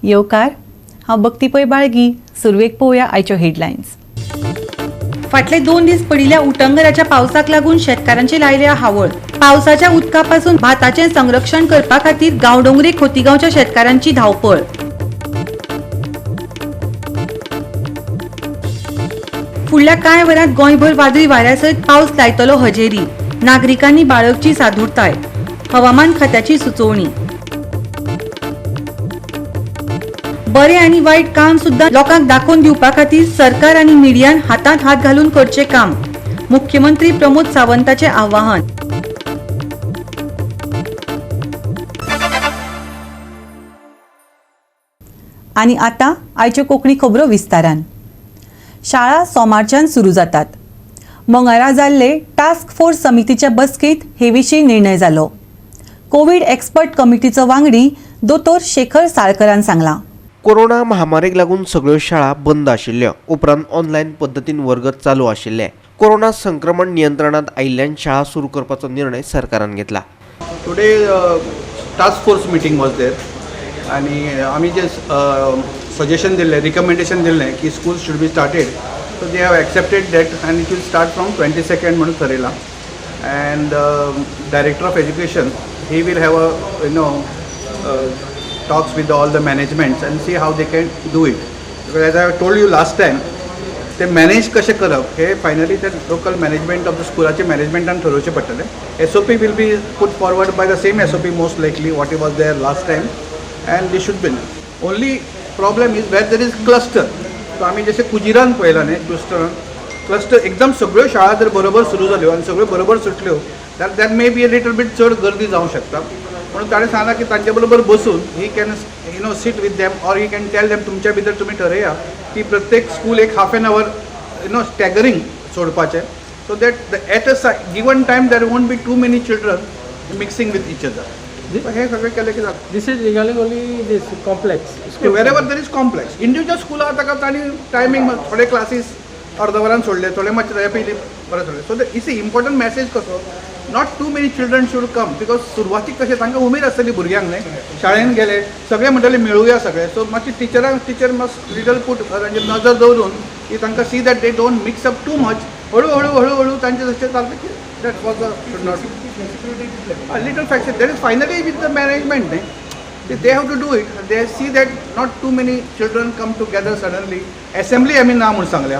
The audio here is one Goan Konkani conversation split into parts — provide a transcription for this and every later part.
येवकार. हांव भक्ती पै बाळगी. सुरवेक पळोवया आयच्यो हेडलायन्स. फाटले 2 दीस पडिल्ल्या उटंगराच्या पावसाक लागून शेतकारांची लायल्या हावळ. पावसाच्या उदका पासून भाताचें संरक्षण करपा खातीर गांवडोंगरी खोतीगांवच्या शेतकारांची धांवपळ. फुडल्या कांय वरांत गोंयभर वादळी वाऱ्या सयत पावस लायतलो हजेरी. नागरिकांनी बाळगची सादूरताय. हवामान खात्याची सुचोवणी. बरें आनी वायट काम सुद्दां लोकांक दाखोवन दिवपा खातीर सरकार आनी मिडियान हातांत हात घालून करचें काम. मुख्यमंत्री प्रमोद सावंताचें आवाहन. आनी आतां आयच्यो कोंकणी खबरो विस्तारान. शाळा सोमारच्यान सुरू जातात. मंगळारा जाल्ले टास्क फोर्स समितीच्या बसकेंत हे विशीं निर्णय जालो. कोवीड एक्सपर्ट कमिटीचो वांगडी दोतोर शेखर साळकरान सांगलां. कोरोना महामारीक लागून सगळ्यो शाळा बंद आशिल्ल्यो. उपरांत ऑनलायन पद्दतीन वर्ग चालू आशिल्ले. कोरोना संक्रमण नियंत्रणात आयिल्ल्यान शाळा सुरू करपाचो निर्णय सरकारान घेतला. Today task force meeting was there आनी आमी जे सजेशन दिल्लें, रिकमेंडेशन दिल्लें की school should be started, so they have accepted that and it will start from 22nd म्हणून थरयलां. And director of education, he will have a talks with all the managements and see how they can do it, because as I told you last time, ते मॅनेज कशें करप हे फायनली ते लोकल मॅनेजमेंट ऑफ the स्कुलाचे मॅनेजमेंटान ठरोवचें पडटलें. SOP will be put forward by the same SOP, most likely what was there last time, and they should be. Only problem is where there is cluster. So आमी जशें कुजिरान पळयलां न्ही, क्लस्टरान क्लस्टर एकदम सगळ्यो शाळा जर बरोबर सुरू जाल्यो आनी सगळ्यो बरोबर सुटल्यो जाल्यार that may be a little bit चड गर्दी जावंक शकता. म्हणून ताणें सांगलां की तांचे बरोबर बसून he can sit with them or he can tell them, तुमच्या भितर तुमी ठरया की प्रत्येक स्कूल एक half an hour staggering सोडपाचें, so that at a given time there won't be too many children mixing with each other. हें सगळें केलें की जाता. This is regarding only this complex. Wherever there is complex. Individual स्कुलां ताका तांणी टायमींग थोडे क्लासीस अर्द वरान सोडले, थोडे मातशे ताच्या पयलीं परत सोडले. So it's a important message कसो, not too many children should come, because सुरवातीक कशें तांकां उमेद आसतली भुरग्यांक न्ही, शाळेन गेले सगळे म्हणटले मेळुया सगळे. सो मातशी टिचरांक, टिचर मस्ट लिटल पूट तांचेर नजर दवरून की तांकां see that they don't mix up too much. हळू हळू हळू हळू तांचें जशें चलता की that was a should not little faction. That is finally with the management न्ही, they have to do it. They see that not too many children come together suddenly. Assembly आमी ना म्हूण सांगल्या.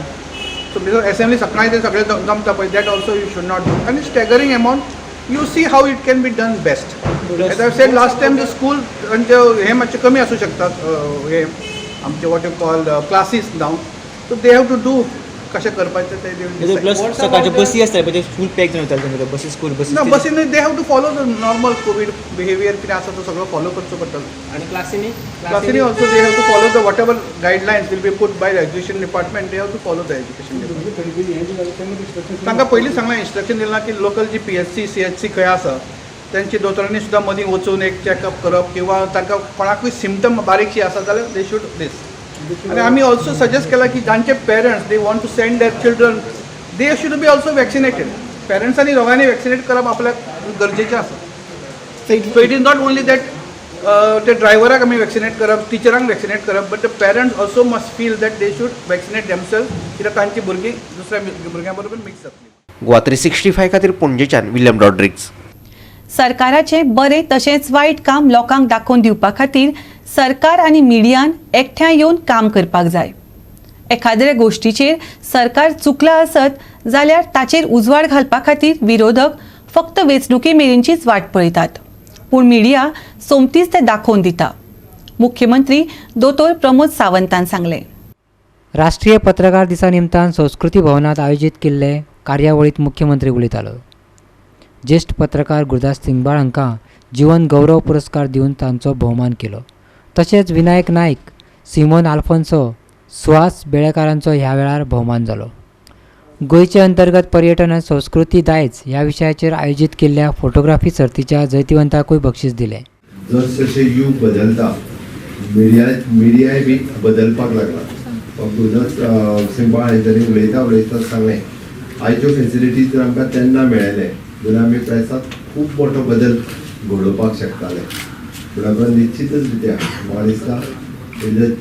सो because assembly सकाळी ते सगळे जमता पळय, that also you should not do. आनी staggering amount, you see how it can be done best. As I said last time, the school तांचे हे मातशे कमी आसूं शकतात, हे आमचे what you call classes now, so they have to do कशें करपाचें ते they will decide. Plus सकाळच्यो बसी आसतात पळय, ते फूल पॅक जावन वयताले तुमकां बसी, स्कूल बसी. ना, बसीन they have to follow the normal COVID behaviour कितें आसा तो सगळो फॉलो करचो पडटलो. आणि क्लासीनी? क्लासीनी also they have to follow the whatever guidelines will be put by the education department, they have to follow the education department. तांकां पयलीं सांगलां, इन्स्ट्रक्शन दिलां की लोकल जी पीएचसी, सीएचसी खंय आसा तेंची दोतोरांनी सुद्दां मदीं वचून एक चॅकअप करप किंवा तांकां कोणाकूय सिमटम बारीकशी आसा जाल्यार they should दीस. आनी आमी ऑल्सो सजेस्ट केलां की जांचे parents they want to send their children, they should be also vaccinated. पेरंट्सांनी दोगांनी vaccinate करप आपल्याक गरजेचें आसा. So it is not only that ते ड्रायव्हराक आमी वॅक्सिनेट करप, टिचरांक वॅक्सिनेट करप, but the parents also must feel that they should vaccinate themself, कित्याक तांची भुरगीं दुसऱ्या भुरग्यां बरोबर मिक्स जातली. गोवा 365 खातीर पणजेच्यान विल्यम रॉड्रिग्ज. सरकाराचें बरें तशेंच वायट काम लोकांक दाखोवन दिवपा खातीर सरकार आनी मिडियान एकठांय येवन काम करपाक जाय. एखाद्या गोश्टीचेर सरकार चुकलां आसत जाल्यार ताचेर उजवाड घालपा खातीर विरोधक फक्त वेंचणुके मेरेनचीच वाट पळयतात, पूण मिडिया सोमतीच तें दाखोवन दिता, मुख्यमंत्री दोतोर प्रमोद सावंतान सांगलें. राष्ट्रीय पत्रकार दिसा निमतान संस्कृती भवनात आयोजीत केल्ले कार्यावळीत मुख्यमंत्री उलयतालो. ज्येश्ठ पत्रकार गुरुदास सिंगबाळ हांकां जीवन गौरव पुरस्कार दिवन तांचो भोवमान केलो. तशेंच विनायक नायक, सिमोन आल्फोन्सो, सुहास बेळेकारांचो ह्या वेळार भोवमान जालो. गोंयचे अंतर्गत पर्यटन आनी संस्कृती दायज ह्या विशयाचेर आयोजीत केल्ल्या फोटोग्राफी सर्तीच्या जैतिवंताकूय बक्षीस दिलें. जसजशें युग बदलता, मिडिया मिडियाय बी बदलपाक लागला. गुरुदास सिंगबाळ हांच्यानी उलयता उलयता सांगलें, आयच्यो फेसिलिटीज जर आमकां तेन्ना मेळ्ळेले जाल्यार आमी प्रेसांत खूब मोठो बदल घडोवपाक शकताले. पूण आमकां निश्चितच रित्या म्हाका दिसता म्हणजे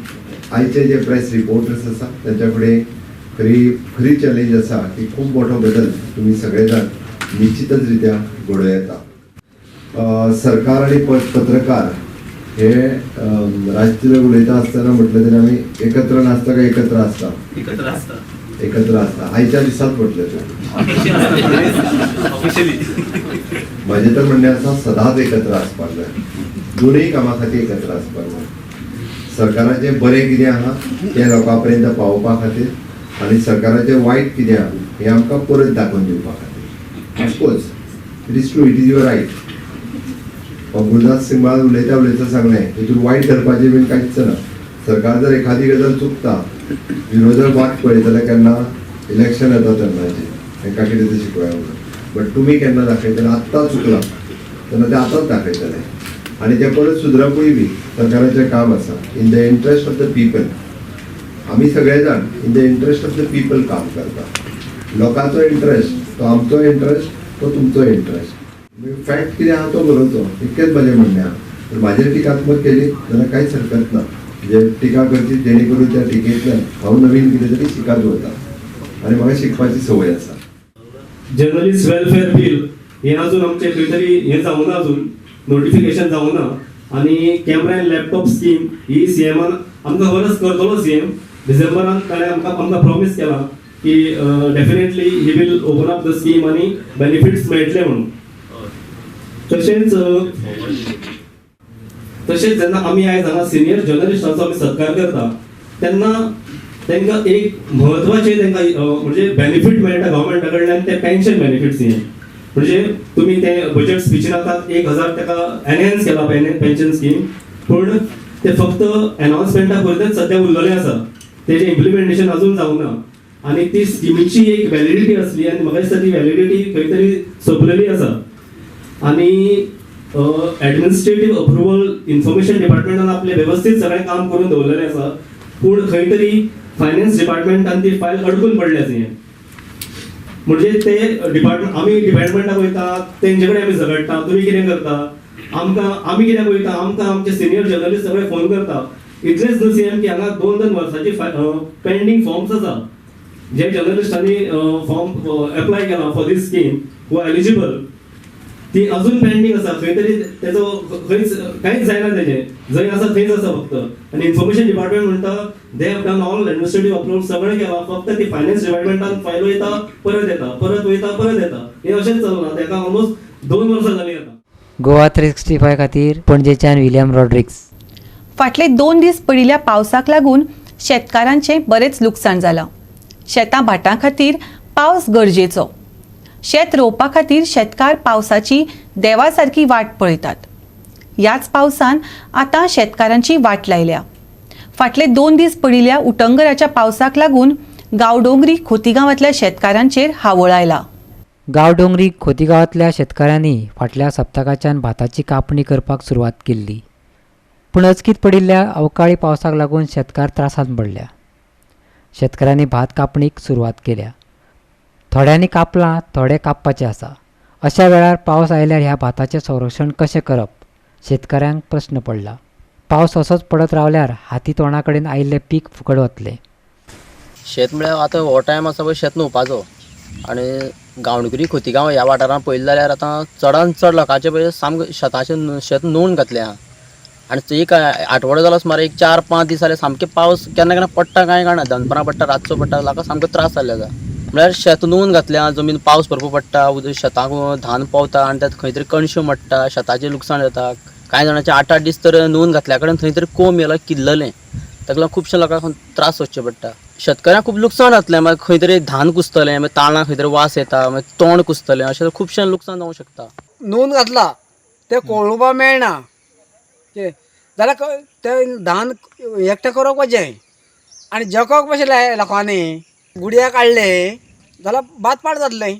आयचे जे प्रेस रिपोर्टर्स आसा तांच्या फुडें खरी खरी चॅलेंज आसा की खूब मोठो बदल तुमी सगळे जाण निश्चितच रित्या घडोवं येता. सरकार आनी पत्रकार हे राजकीय उलयता आसतना म्हटलें तरी आमी एकत्र नासता काय एकत्र आसता? एकत्र आसता. एकत्र आसता आयच्या दिसात म्हटलें तूं. ऑफिशियली. म्हजें तर म्हणणें आसा सदांच एकत्र आसपाक जाय, दोनूय कामां खातीर एकत्र आसपाक जाय. सरकाराचें बरें कितें आहा तें लोकां पर्यंत पावोवपा खातीर आनी सरकाराचें वायट कितें आहा हें आमकां परत दाखोवन दिवपा खातीर. Of course it is true, it is your right. Gurudas Singbal उलयता उलयता सांगलें हितून वायट धरपाचें बीन कांयच ना. सरकार जर एखादी गजाल चुकता, विरोधक वाट पळयतले केन्ना इलेक्शन येता तेन्नाचें तांकां कितें तें शिकोवया म्हणून. बट तुमी केन्ना दाखयतले आत्तां चुकलां तेन्ना ते आतांच दाखयतले आनी तें परत सुदरपूय बी सरकाराचें काम आसा. In the interest of the people आमी सगळे जाण in the interest of the people काम करता. लोकांचो इंट्रस्ट तो आमचो इंट्रस्ट, तो तुमचो इंट्रस्ट. फॅक्ट कितें आहा तो बरोवचो, इतकेंच म्हजें म्हणणें आहा. तर म्हाजेर टिकात्मक केली जाल्यार कांयच हरकत ना. म्हणजे टिका करची जेणे करून त्या टिकेंतल्यान हांव नवीन कितें तरी शिकत वता आनी म्हाका शिकपाची संवय आसा. जर्नलिस्ट वेलफेअर बील हे अजून आमचे खंय तरी हें जावना, अजून नोटिफिकेशन जावना. आनी कॅमरा अँड लॅपटॉप स्कीम ही सीएमान आमकां खबरच करतलो. सीएम डिसेंबरान ताणें आमकां प्रॉमीस केलां की definitely he will open up the scheme आनी बेनिफिट्स मेळटले म्हणून. तशेंच तशेंच जेन्ना आमी आयज हांगा सिनियर जर्नलिस्टांचो आमी सत्कार करता तेन्ना तांकां एक म्हत्वाचें तांकां म्हणजे बेनिफीट मेळटा गव्हर्मेंटा कडल्यान, ते पेन्शन बेनिफिट्स. हे म्हणजे तुमी ते बजेट स्पिचीन आतां 1000 ताका एनहेन्स केला पेन्शन स्कीम, पूण ते फक्त एनावन्समेंटा पुरतेंच सद्या उरलेलें आसा, तेजें इम्प्लिमेंटेशन अजून जावंक ना. आनी ती स्किमीची एक व्हॅलिडिटी आसली आनी म्हाका दिसता ती व्हॅलिडिटी खंय तरी सोंपलेली आसा. आनी एडमिनिस्ट्रेटीव अप्रुवल इन्फॉर्मेशन डिपार्टमेंटान आपलें वेवस्थीत सगळें काम करून दवरलेलें आसा, पूण खंय तरी फायनान्स डिपार्टमेंटान ती फायल अडकून पडल्या. हें म्हणजे ते डिपार्टमेंट आमी डिपार्टमेंटाक वयता तेंचे कडेन आमी झगडटा, तुमी कितें करता आमकां, आमी कित्याक वयता, आमकां आमचे सिनियर जर्नलिस्ट सगळे फोन करता. इतलेंच न्हू सीएम की हांगा 2-2 वर्सांची पेंडींग फॉर्म्स आसा, जे जर्नलिस्टांनी फॉर्म एप्लाय केला for this scheme who are eligible, ती अजून पेंडींग आसा. खंय तरी तेजो खंयच कांयच जायना, तेजें जंय आसा थंयच आसा फक्त. आनी इन्फॉर्मेशन डिपार्टमेंट म्हणटा they have done all administrative approval सगळें केलां, फक्त ती फायनान्स डिपार्टमेंटान फायल वयता परत येता, परत वयता परत येता, हें अशेंच चल्लां तेका ऑलमोस्ट 2 वर्सां जालीं आतां. गोवा 365 खातीर पणजेच्यान विलियम रॉड्रिक्स. फाटले 2 दीस पडिल्ल्या पावसाक लागून शेतकारांचें बरेंच लुकसाण जालां. शेतां भाटां खातीर पावस गरजेचो. शेत रोवपा खातीर शेतकार पावसाची देवा सारकी वाट पळयतात. ह्याच पावसान आतां शेतकारांची वाट लायल्या. फाटले 2 दीस पडिल्ल्या उटंगराच्या पावसाक लागून गांवडोंगरी खोतीगांवांतल्या शेतकारांचेर हावळ आयला. गांवडोंगरी खोतीगांवांतल्या शेतकारांनी फाटल्या सप्तकाच्यान भाताची कापणी करपाक सुरवात केल्ली, पूण अचकीत पडिल्ल्या अवकाळी पावसाक लागून शेतकार त्रासांत पडल्या. शेतकारांनी भात कापणीक सुरवात केल्या. थोड्यांनी कापलां, थोडे कापपाचे आसा. अशा वेळार पावस आयल्यार ह्या भाताचें संरक्षण कशें करप, शेतकारांक प्रस्न पडला. पावस असोच पडत रावल्यार हाती तोंडा कडेन आयिल्लें पीक फुकट वतलें. शेत म्हळ्यार आतां हो टायम आसा पळय शेत न्हुवपाचो आनी गांवडोंगरी खोतीगांव ह्या वाठारांत पळयलें जाल्यार आतां चडान चड लोकांचें पळय सामकें शेताचें शेत न्हुवून घातलें आहा. आनी एक आठवडो जालो सुमार एक 4-5 दीस जाले सामकें पावस केन्ना केन्ना पडटा कांय कळना, दनपरां पडटा, रातचो पडटा, लोकांक सामको त्रास जाल्ले आसा. म्हळ्यार शेत न्हुवून घातलें आहा, जमीन पावस भरपूर पडटा, उदक शेताक धान पावता आनी त्यात खंय तरी कणश्यो मोडटा, शेताचें लुकसाण जाता. कांय जाणांचे 8-8 दीस तर न्हुवून घातल्या कडेन थंय तरी कोंब येयला किल्ललें, ताका लागून खुबश्या लोकांक त्रास सोंसचे पडटा. शेतकऱ्यांक खूब लुकसाण जातलें, मागीर खंय तरी धान कुसतलें, मागीर तांदळां खंय तरी वास येता, मागीर तोंड कुसतलें, अशें खुबशें लुकसाण जावंक शकता. न्हुवून घातला तें कोळोवपा मेळना कितें जाल्यार तें धान एकटें करपाचें आनी जकोक कशें लाय लोकांनी गुडया काडले जाल्यार भात पाड जातलें,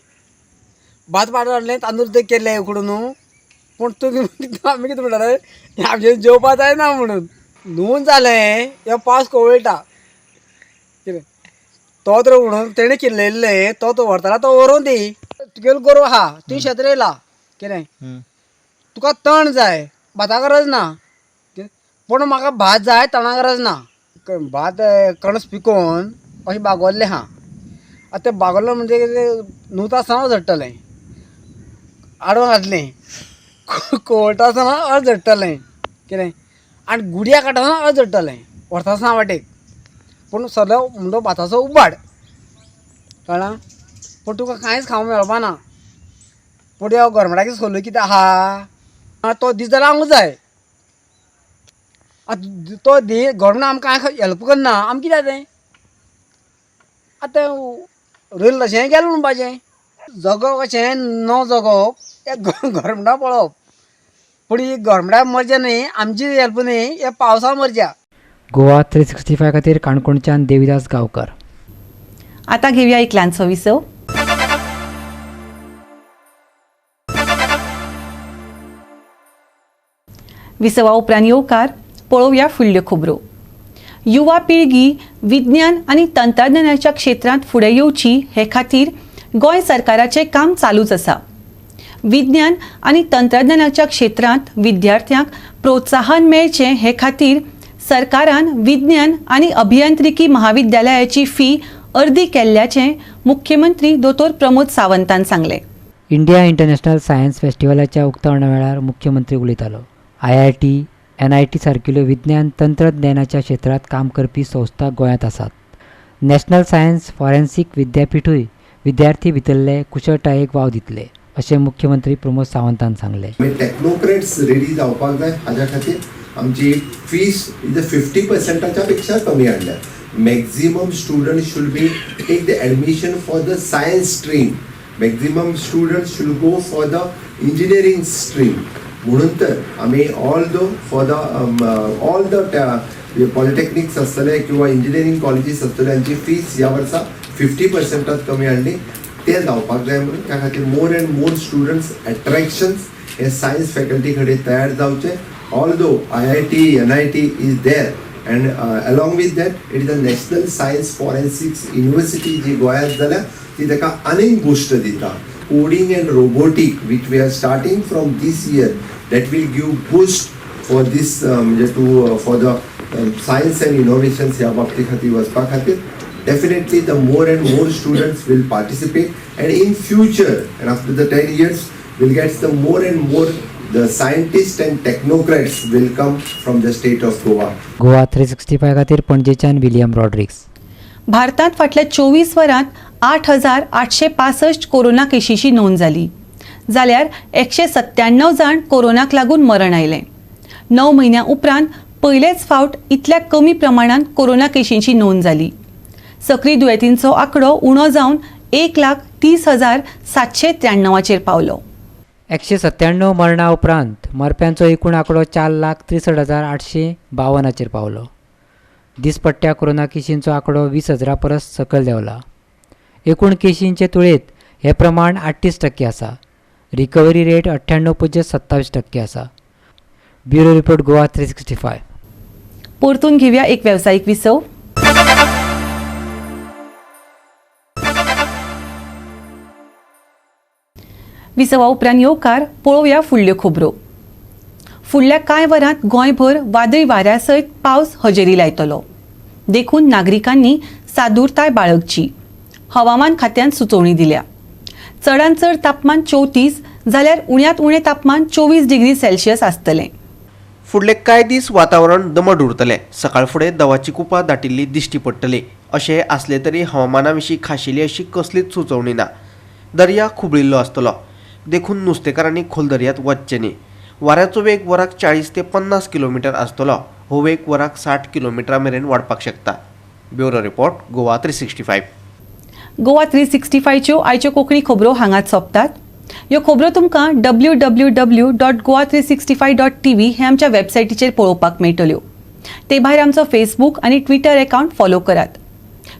भात पाड जातलें, तांदूळ ते केले उकडून. पूण तुमी आमी कितें म्हणटाले आमचें जेवपा जायना म्हणून न्हुवून जालें ह्यो पावस कोवळटा कितें तो तर म्हणून तेणें किल्लयल्लें तो तो व्हरतालो तो व्हरोन दी. तुगेलो गोरव आहा तुवें शेत रोयलां कितें तुका तण जाय, भाता गरज ना, पूण म्हाका भात जाय तणा गरज ना. भात कणस पिकोवन अशें बागवल्लें आहा. आतां तें बागवल्लें म्हणजे कितें नुवता आसतना झडटलें, आडवां घातलें कोवळटा आसतना अर्द झडटलें कितें, आनी गुडया काडटा आसतना अर्द झडटलें, व्हरता आसतना वाटेक. पूण सगळो म्हणटो भाताचो उबाड कळ्ळां. पूण तुका कांयच खावंक मेळपा ना. पूण ह्या गोरमेंटाक सोल्यो कितें आहा तो दीस जाल्यार आमकां जाय. आतां तो दी गोवोरमेंट आमकां कांय हेल्प करना, आमकां कितें जाता तें. आतां रोयलें तशें गेलें म्हणपाचें. जगप कशें न जगप हें गोवोरमेंटाक पळोवप. पूण ही गोवोरमेंटा मर्जा न्ही, आमची हेल्प न्ही, हे पावसा मर्जा. गोवा 365 खातीर काणकोणच्यान देविदास गांवकर. आतां घेवया एक ल्हानसो विसव. विसवा उपरांत येवकार पळोवया फुडल्यो खबरो. युवा पिळगी विज्ञान आनी तंत्रज्ञानाच्या क्षेत्रांत फुडें येवची हे खातीर गोंय सरकाराचें काम चालूच आसा. विज्ञान आनी तंत्रज्ञानाच्या क्षेत्रांत विद्यार्थ्यांक प्रोत्साहन मेळचें हे खातीर सरकारान विज्ञान आनी अभियांत्रिकी महाविद्यालयाची फी अर्दी केल्ल्याचें मुख्यमंत्री दोतोर प्रमोद सावंतान सांगलें. इंडिया इंटरनॅशनल सायन्स फेस्टिवलाच्या उक्तावणा वेळार मुख्यमंत्री उलयतालो. IIT, NIT सारकिल्यो विज्ञान तंत्रज्ञानाच्या क्षेत्रांत काम करपी संस्था गोंयांत आसात. नॅशनल सायन्स फॉरेन्सिक विद्यापिठूय विद्यार्थी भितरले कुशळटायेक वाव दितले अशें मुख्यमंत्री प्रमोद सावंतान सांगलें. आमी टॅक्नोक्रेट्स रेडी जावपाक जाय. हाज्या खातीर आमची फीस is 50%च्या पेक्षा कमी हाडल्या. Maximum student should be take the admission for the science stream, maximum student should go for the engineering stream. म्हणून तर आमी all the for the all the polytechnics आसतले किंवा इंजिनियरींग कॉलेजीस आसतले हांची फीस ह्या वर्सा 50%त कमी हाडली. ते जावपाक जाय म्हणून त्या खातीर more and more students attractions hey science faculty कडेन तयार जावचे. Although IIT, NIT is there and along with that it is a National Science Forensics University जी गोंयांत जाल्या ती ताका आनीक बूस्ट दिता. Coding and robotic which we are starting from this year that will give boost for this म्हणजे to for the science and innovations ह्या बाबती खातीर वचपा खातीर definitely the more and more students will participate and in future and after the 10 years we'll get the more and more the scientists and technocrats will come from the state of Goa. Goa 365 खातीर पणजेच्यान विलियम रॉड्रिक्स. भारतांत फाटल्या 24 वरांत 8,865 कोरोना केशीची नोंद जाली, जाल्यार 197 जाण कोरोनाक लागून मरण आयलें. 9 म्हयन्यां उपरांत पयलेच फावट इतल्या कमी प्रमाणांत कोरोना केशींची नोंद जाली. सक्री दुयेंतींचो आंकडो उणो जावन 1,30,793चेर पावलो. 197 मरणा उपरांत मरप्यांचो एकूण आंकडो 4,63,852चेर पावलो. दिसपट्ट्या कोरोना केशींचो आंकडो 20,000 परस सकयल देंवला. एकूण केशींचे तुळेंत हें प्रमाण 38% आसा. रिकव्हरी रेट 98.27% आसा. Bureau report, Goa 365. परतून घेवया एक वेवसायीक विसव. विसवा उपरांत येवकार पळोवया फुडल्यो खबरो. फुडल्या कांय वरांत गोंयभर वादळी वाऱ्या सयत पावस हजेरी लायतलो, देखून नागरिकांनी सादूरताय बाळगची हवामान खात्यान सुचोवणी दिल्या. चडांत चड तापमान 34 जाल्यार उण्यांत उणें तापमान 24 डिग्री सेल्सियस आसतलें. फुडले कांय दीस वातावरण दमट उरतलें. सकाळ फुडें दवाची कुपां दाटिल्ली दिश्टी पडटली. अशें आसलें तरी हवामाना विशीं खाशेली अशी कसलीच सुचोवणी ना. दर्या खुबळिल्लो आसतलो, देखून नुस्तेकारांनी खोल दर्यांत वचचें न्ही. वाऱ्याचो वेग वराक 40 ते 50 किलोमिटर आसतलो. हो वेग वराक 60 किलोमिटरा मेरेन वाडपाक शकता. Bureau report, Goa 365. Goa 365च्यो आयच्यो कोंकणी खबरो हांगाच सोंपतात. ह्यो खबरो तुमकां www.goa365.tv हे आमच्या वेबसायटीचेर पळोवपाक मेळटल्यो. ते भायर आमचो फेसबूक आनी ट्विटर एकावंट फॉलो करात.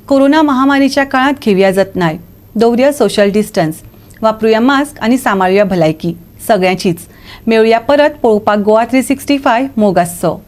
कोरोना महामारीच्या काळांत घेवया जतनाय, दवरुया सोशल डिस्टन्स, वापरुया मास्क आनी सांबाळुया भलायकी सगळ्यांचीच. मेळुया परत पळोवपाक गोवा 365. मोग आसचो.